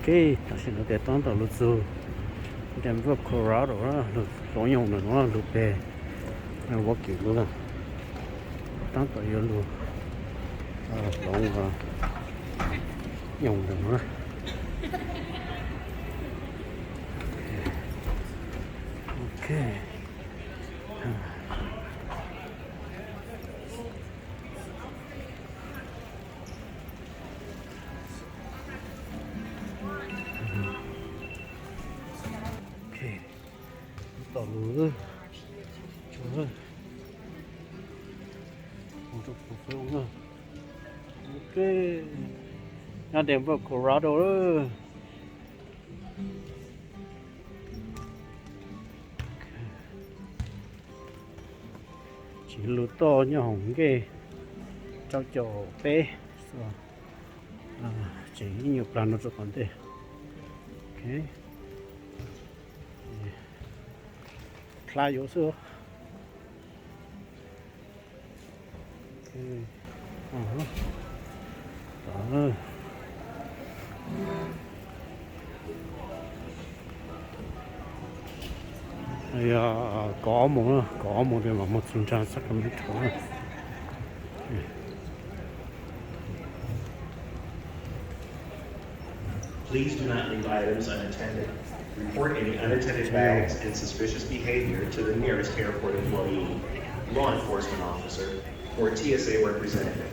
Tam sim no ces tab tom lug txug Denver, Colorado, lug hloov yoog ntawm nuav lug peg Milwaukee lug na. Tab tom yuav lug hloov yoog ntawm nuav. Ok. Ok, tom lug. Ok, nyob Denver, Colorado lawm. Tsim lub toj nyob hauv nqej rau caum peb, tseem ib nyuag plag no rau tom ntej. Ok, dlha yuav xwb. Kaum ob moos, kaum ob moos ces mam moog txug nraag Sacramento na. Please do not leave items unattended. Report any unattended bags and suspicious behavior to the nearest airport employee, law enforcement officer, or T S A representative.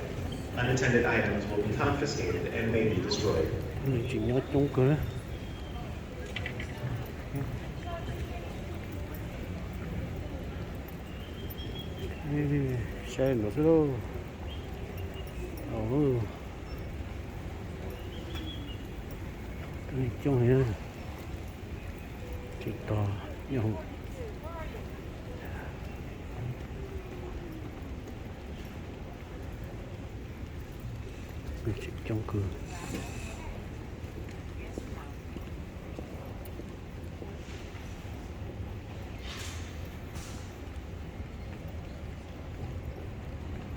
Unattended items will be confiscated and may be destroyed. Nws tseem nyob coob kawg. Saib no xwb lauj. Coob, tseem tog nyob hauv. Tseem coob kawg.